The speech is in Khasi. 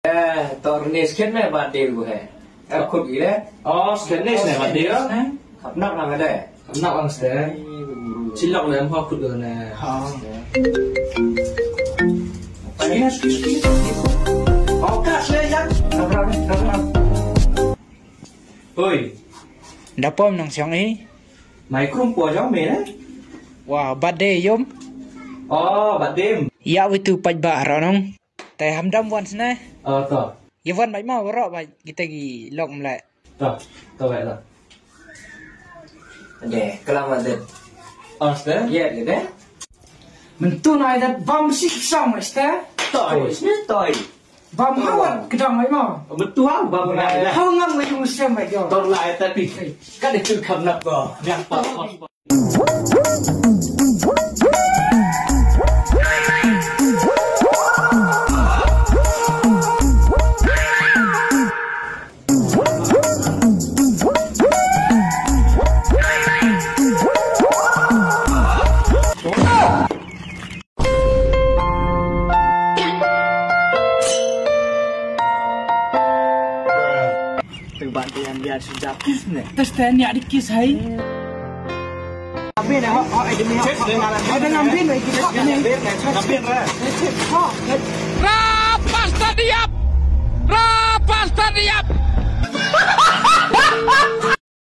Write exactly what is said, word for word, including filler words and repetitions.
Eh, to rne skhet ne birthday ruh he. Er khut gi le. Oh, skhet ne sne birthday. Khap nak na le. Khap nak lang sne. Chilok le em khut ne. Ha. Skhet, skhet, skhet. Oh, ka sne ya. Hoi. Da pom nang siang i. Mai krum po jong me ne. Wah, birthday yum. Oh, birthday. Ya witu paj ba ronong. Te ham dam wan sne. Oh, to. Ye wan bai ma waro bai kita gi lok mle. To, to bai to. De, kelam de. Oh, ste? Ye, de. Mentu nai dat bam si sang mai ste. Toi, sne toi. Bam hawan kedang mai ma. Mentu ha bam ngai. Hau ngam ngai yung sem bai yo. Tor lai ta pi. Ka de tu kham nap ko. Yang pa. Te ba te yan ya shu jap kiss ne. Te sten ya di kiss hai. Abin ho ho ai demi ho. Ada ngambin lagi. Ngambin ra. Rapas tadiap. Rapas tadiap.